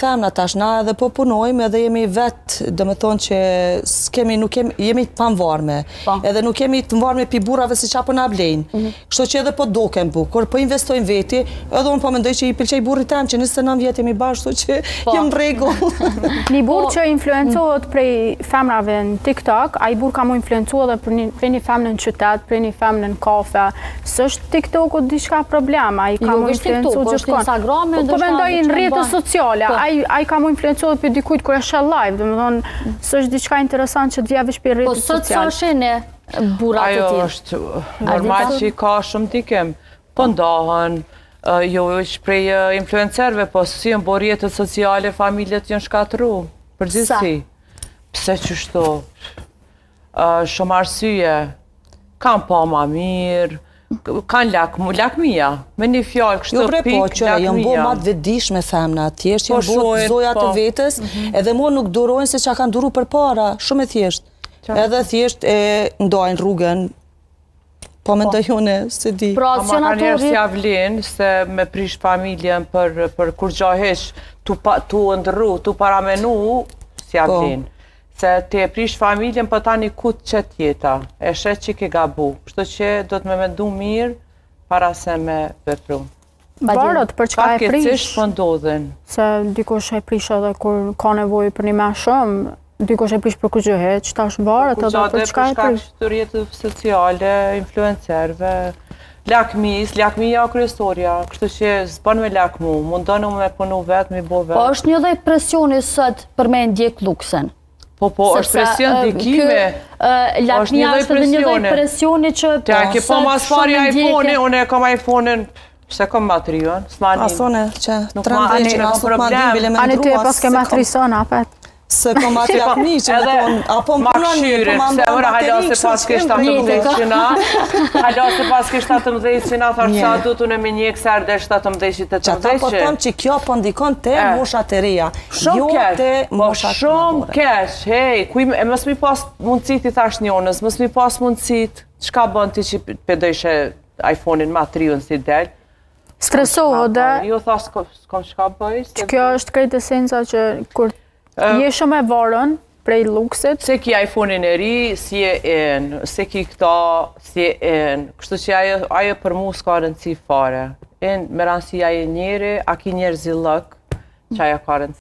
Femna tash na edhe po punojmë edhe jemi vetë, do me thonë që s'kemi, nuk kemi, jemi të pamvarme. Po. Edhe nuk jemi të mvarme pi burrave si qa po na blejnë. Mhm. Kështu që edhe po dokem bukur, po investojmë veti, edhe unë po mendoj që i pëlqej burrit tem që 29 vjet jemi bashkë, kështu që Po. jem në rregull. Një burr që influencohet prej femrave në TikTok, ai burr ka mu influencu edhe për një, prej një femre në qytet, prej një femre në kafe. S'është TikToku diçka problem, ai ka Jo, mu veç influencu TikToku, është gjithkon. Instagrami, Po, po ndoshta mendoj edhe në që rrjetet bën. sociale, Po. ai ai ka mu influencu edhe për dikujt kur e sheh live, domethënë s'është diçka interesant që të vjen veç për Po rrjetet sot sociale. sa shene burrat e Ajo tillë. është normal Ardita? që ka shumë ndikim. Po ndahen, jo veç prej influencerëve, po si janë bo rrjetet sociale, familjet janë shkatru. Përgjithësi. Pse qështu? Shumë arsye. Kanë pa ma mirë, kanë lakmu, lakmia. Me një fjalë kështu Jo bre po pik, që janë bo lakmia. ma të vetëdijshme femna, thjesht Po janë bo shohin, zoja të po. vetes, edhe mo nuk durojnë se qa kanë duru përpara, shumë e thjesht. Edhe thjesht e ndajnë rrugën, po mendoj unë, se di. Pra, Ama si janë ka ato njerëz rrjet s'ja vlen se me prish familjen për, për kur gja hiq, tu, pa, tu ndërru, tu paramenu, s'ja Po. vlen. Se ti e prish familjen, po tani ku të qet jeta, e sheh që ke gabu. Kështu që do të me mendu mirë para se me vepru. Varet për çka e prish. Fatkeqësisht po ndodhin. Se dikush e prish edhe kur ka nevojë për një më shumë, dikush e prish për kurgjë hiç, tash varet Kur edhe gjade për çka e për shkak prish. të rrjeteve sociale, influencerëve, lakmis, lakmia o kryesorja, kështu që s'bën me lakmu, mundonu me punu vetë, me bo vetë. Po është një lloj presioni sot për me ndjek luksin. Po, po, është presion ndikime. Ky, lakmia lloj është edhe një lloj presioni. presioni që Ti a ke po sot mas pari shumë ndjekje- iPhone-i, unë e kam iPhone-in, pse kam matrion, s'ma nin. Asone, që Nuk ma- 13 ani, që nuk as nuk ma problem. din, bile me Ani ty e ndrua, pas ke se ma kom- trison, apet. Se kom atë lakmi që me thonë, apo më ma punon mirë, po këshyrin, ma se mban ora hala bateri, se kështu pas që ke jem 17 rregull. qina, hala se pas ke 17 qina, thash Një. sa du të në me një kësar dhe 17 që Që ata po 18 them që kjo po ndikon te E. moshat e reja, Shumë jo keq, te po moshat shumë madhore. keq, hej, kuj, e mos mi pas mundësit i thash njonës, mos mi pas mundësit, çka bën ti që pe dojshe iPhone-in ma triun si del? Stresohet dhe Jo, tha, s'kom s'kom çka bëj, se kjo është krejt esenca që kur je shumë e varën prej luksit, Se ki iPhone-in e ri, si e in, se ki këta, si e in. Kështu që ajo, ajo për mu s'ka rëndësi fare. In, me rëndësi ajo njeri, a ki njerëzi lëk, që ajo ka rëndësi.